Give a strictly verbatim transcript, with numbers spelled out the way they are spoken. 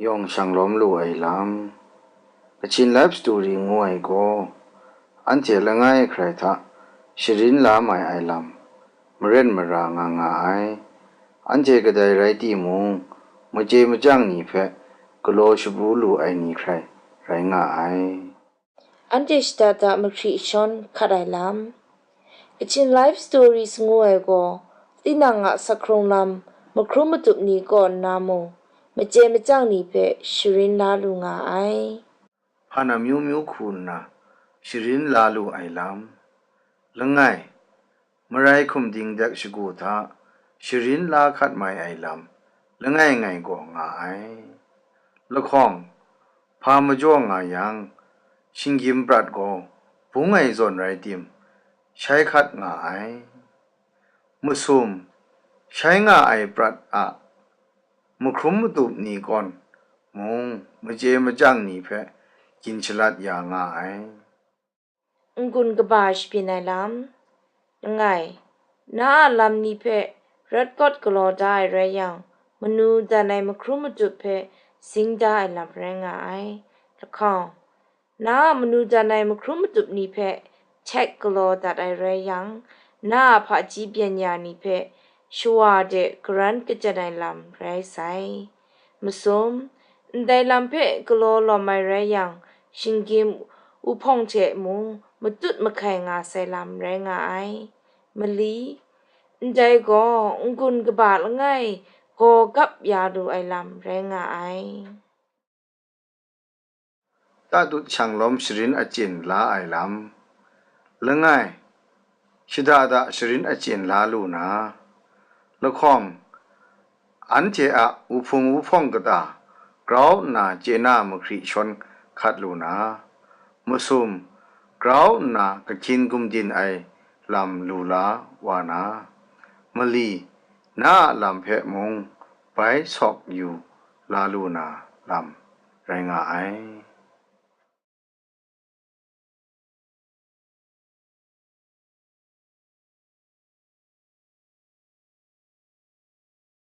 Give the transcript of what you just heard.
yawng shang lawm lu ai lam. Kachin Life Story ngu ai gaw, anhte langai hkrai hta sharin la mai ai lam, maren mara nga nga ai. Anhte kadai rai timung, machye machyang ni hpe galaw shabu lu ai ni hkrai rai nga ai. Anhte shada da mahkri shawn hkat ai lam. Kachin Life Stories ngu ai gaw, tinang a sakhkrung lam mahkrum matup ni kaw nna mung, machye machyang ni hpe sharin la lu nga ai. Hpan amyu myu hku nna sharin la lu ai lam. Langai, marai hkum dingdek shagu hta sharin la hkat mai ai lam langai ngai gaw nga ai. Lahkawng, hpa majaw nga yang, shinggyim prat gaw bung ai zawn rai tim, shai hkat nga ai. Masum, shai nga ai prat a mahkrum matup ni kawn mung, machye machyang ni hpe gin shalat ya nga ai. N-gun kaba shabyin ai lam. Langai, na a lam ni hpe rat kawt galaw da ai rai yang, manu dan ai mahkrum matup hpe zing da ai lam rai nga ai. Lahkawng, na a manu dan ai mahkrum matup ni hpe htek galaw dat ai rai yang, na a hpaji byen ya ni hpe shawa de karan kachyan ai lam rai sai. Masum, ndai lam hpe galaw lawm ai rai yang, shinggyim wuhpawng hte mung matut mahkai nga sai lam rai nga ai. Mali, ndai gaw n-gun kaba langai gaw gap ya lu ai lam rai nga ai. Tatut shang lawm sharin achyin la ai lam. Langai, shada da sharin achyin la lu na, lahkawng, anhte a wuhpung wuhpawng kata grau nna chye na mahkri shawn hkat lu na, masum, grau nna kahkyin gumdin ai lam lu la wa na, mali, na a lam hpe mung bai sawk yu la lu na lam rai nga ai.